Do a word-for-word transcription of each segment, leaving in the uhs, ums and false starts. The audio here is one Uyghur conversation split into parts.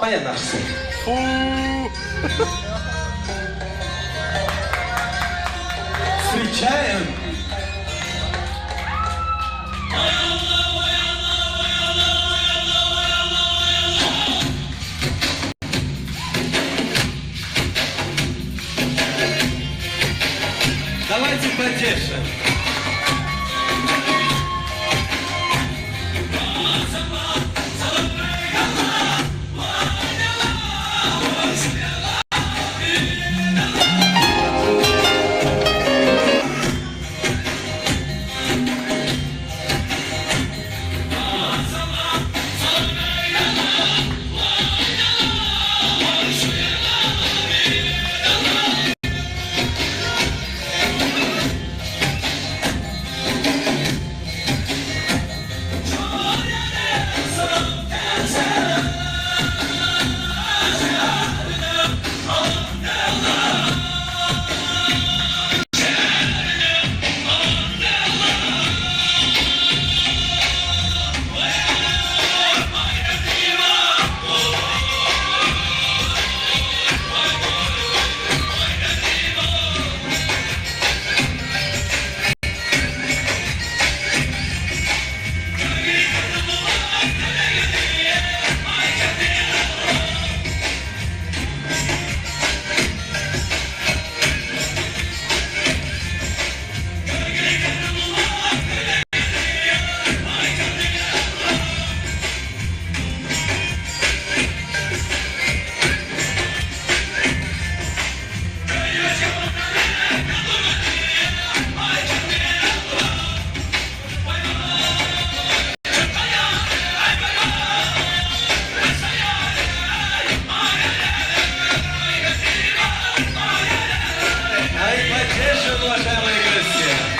Баян Аксу. Фу. Встречаем. Давайте поддержим. Ай, поддержим, уважаемые гости!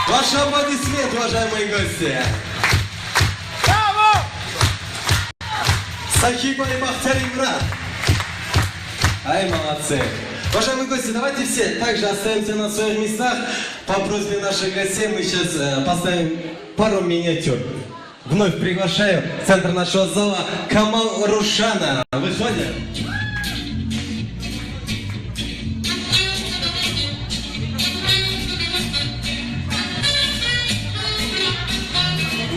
Ваши аплодисменты, уважаемые гости! Браво! Сахиба и Бахтияр Имран. Ай, молодцы. Уважаемые гости, давайте все также остаемся на своих местах. По просьбе наших гостей мы сейчас э, поставим пару миниатюр. Вновь приглашаю в центр нашего зала Камал Рушана. Выходим.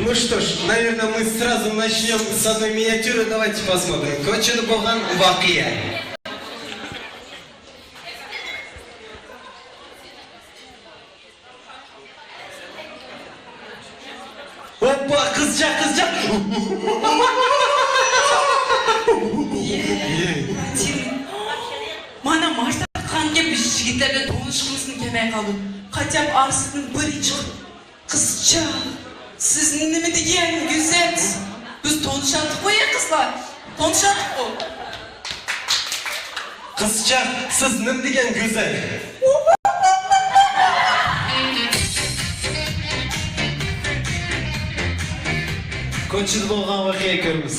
Ну что ж, наверное, мы сразу начнем с одной миниатюры. Давайте посмотрим. Кочан болган вакыя. Оппа, кызчак, кызчак. Мана Марта кан يىگىتلەر بىلەن تونۇشقۇمىزمۇ كەلمەي قالدى. قاچام ئارىسىدىن بىرى چىقىپ، قىزچاق، سىز نېمە دېگەن گۈزەل. بىز تونۇشاتتۇققۇ، يا قىزلار؟ تونۇشاتتۇققۇ. قىزچاق، سىز نېمە دېگەن گۈزەل. كوچىدا بولغان ۋەقەگە كىرىمىز.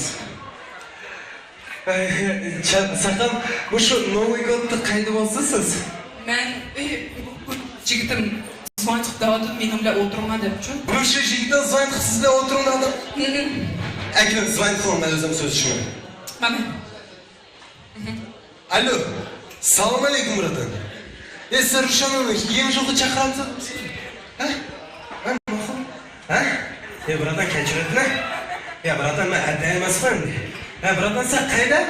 ئەي، چا-، ساقام، مۇشۇ نوۋىي گودتا قەيدە بولسىز سىز؟ مەن، ئى، بۇ، بۇ جىگىتىم زۋانىت قىلىپ دەۋاتىدۇ، مېنىڭ بىلەن ئولتۇرۇڭلار دەپچۇ. مۇشۇ جىگىتىم زۋانىت قىلىپ سىز بىلەن ئولتۇرۇڭلار دەپ؟ ھىم. ئەكېلىڭ، زۋانىت قىلىڭ، مەن ئۆزۈم سۆزلىشىمەن. مانا. ئالو، سالام ئەلەيكۇم، براتان. ئە، سەن رۇشاننى يېڭى جۇغا چاقىرامسەن؟ ھە؟ ھە، ماقۇل. ھە؟ ئە، براتان، كەچۈرۈۋەتمە. يا، براتان، مەن ھەددە ئەمەسمەن. ھە، براتان، سەن قەيدە؟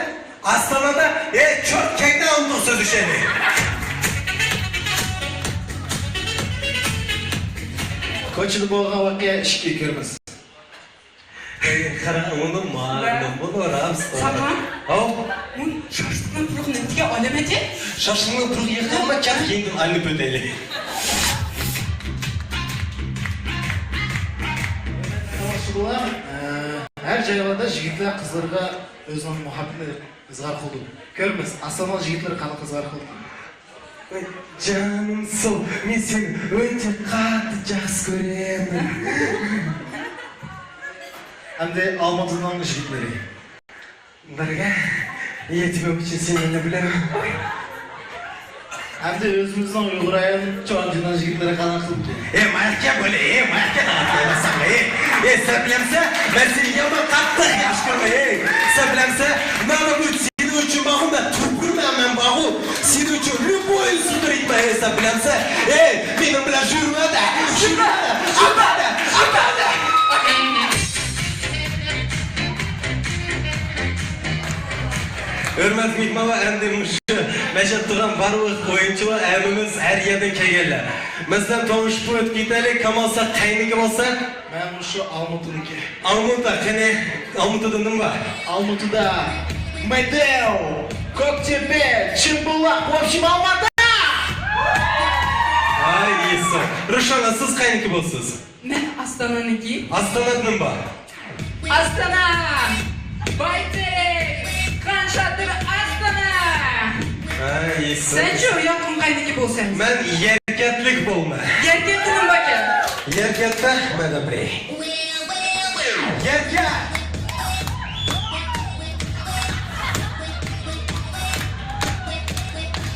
ئاستانادا. ئە، چورت كەيدە ئۇندۇق سۆزلىشەيلى. كوچىدا بولغان ۋەقە ئىشىككە كىرمىسۇن. ئەي، قارا، ئۇنىڭ مارىنىڭ بۇنى رامسىز. ساقام. ھاۋ. بۇ شاشلىقنىڭ پۇرىقى نېمىدېگەن ئالەم ئەتى؟ شاشلىقنىڭ پۇرىقى يېقىلما، كەت، كېيىندىن ئايلىنىپ ئۆتەيلى. ئە، ھەر جايلاردا يىگىتلەر قىزلىرىغا ئۆزىنىڭ مۇھەببىتىنى ئىزھار قىلىدۇ. كۆرىمىز، ئاستانىنىڭ يىگىتلىرى قانداق ئىزھار قىلىدۇ. جانىم سۇ، مەن سېنى ئۆتە قاتتىق ياخشى كۆرىمەن. ئەمدى ئالمۇتىنىڭ يىگىتلىرى. بىرگە يېتىمىم ئۈچۈن سېنى بىلەم. ئەمدى ئۆزىمىزنىڭ ئۇيغۇر ئايال چوڭجىنىڭ يىگىتلىرى قانداق قىلىدۇ؟ ئەي، ماياقكە بولى، ئەي، ماياقكە دەۋاتمايمەن ساڭا، ئەي. ئەي، سەن بىلەمسەن، مەن سېنى يامان قاتتىق ياخشى كۆرىمەن، ئەي. سەن بىلەمسەن، مانا بۇ سېنىڭ ئۈچۈن بارغۇ، مەن تۇپۇرمەن، مەن بارغۇ. سېنىڭ ئۈچۈن любой сутыритмай، ئەي، سەن بىلەمسەن؟ ئەي، مېنىڭ بىلەن يۈرمەدە، يۈرمەدە، ئابادە، ئابادە. ھۆرمەتلىك مېھمانلار، ئەمدى مۇشۇ مەشەدە تۇرغان بارلىق ئويۇنچىلار، ھەممىمىز ھەر يەردىن كەلگەنلەر. مەسىلەن، تونۇشۇپ ئۆتۈپ كېتەيلى، كامال، سەن قەينىكى بولسا؟ مەن مۇشۇ ئالمۇتىنىڭكى. ئالمۇتا، قېنى، ئالمۇتىدا نېمە بار؟ ئالمۇتىدا مەيدەۋ، كۆكتېپە، چىمبۇلاق، ۋوبشېم، ئالماتا! ھاي، ئېسىل. رۇشانە، سىز قەينىكى بولسىز؟ مەن ئاستانىنىڭكى. ئاستانىدا نېمە بار؟ ئاستانا! بايتەك! قان شاتۇر ئاستانا! ھاي، ئېسىل. سەنچۇ، ياقىم قەينىكى بولساڭ؟ مەن يەركەنتلىك بولىمەن. يەركەنتتە نېمە باركەن؟ يەركەنتتە مەدەبرى. يەركەنت!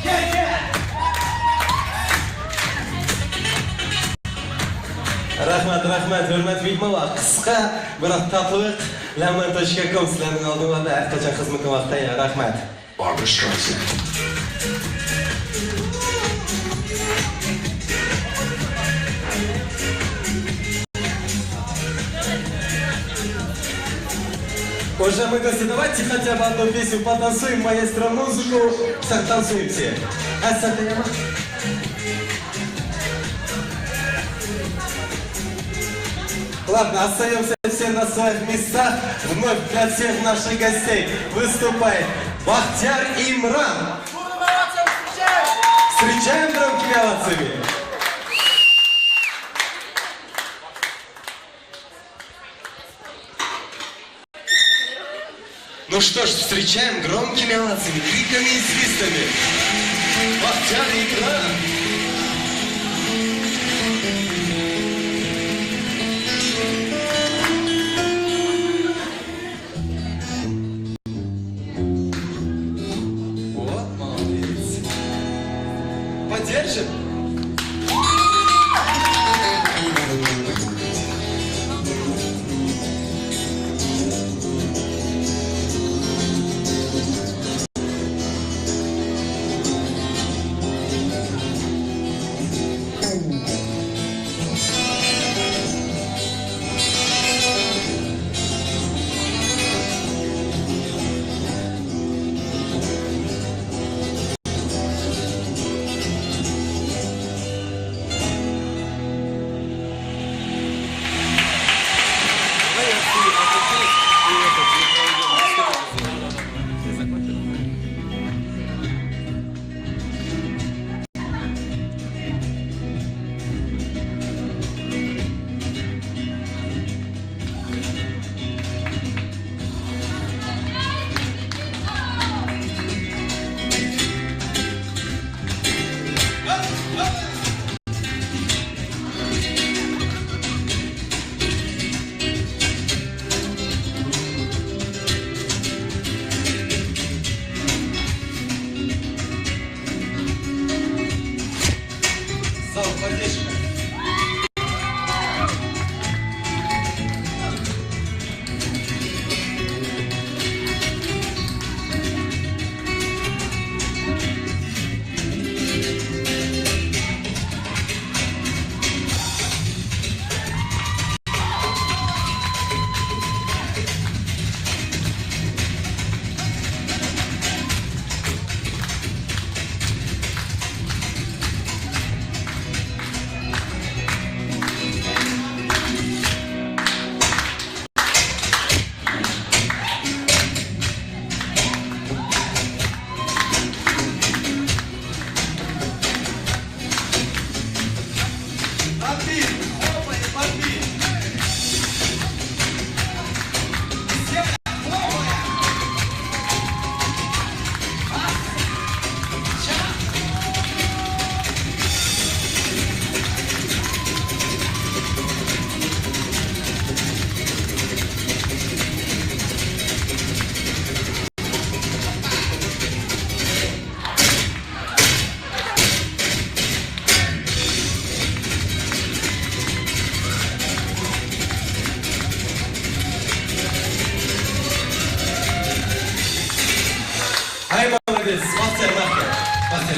يەركەنت! رەھمەت، رەھمەت، ھۆرمەتلىك مېھمانلار. قىسقا، بىراق تاتلىق لەڭمەن توشكا كوم سىلەرنىڭ ئالدىڭلاردا ھەر قاچان خىزمىتىڭلارغا تەييار. رەھمەت. Уже мы, давайте хотя бы одну песню потанцуем, маэстро музыку, всё, танцуем все. А с этой Ладно, остаемся все на своих местах. Вновь для всех наших гостей выступает Бахтияр Имран. Встречаем громкими овациями. Ну что ж, встречаем громкими овациями, криками и свистами. Бахтияр Имран. Вот, молодец. Поддержим.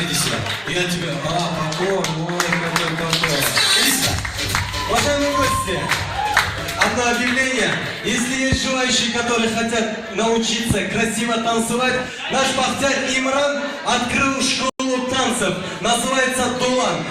Иди сюда. Я тебе, а, какой, ой, какой, какой. Иди сюда. Уважаемые гости, одно объявление. Если есть желающие, которые хотят научиться красиво танцевать, наш Бахтияр Имран открыл школу танцев. Называется «Дулан».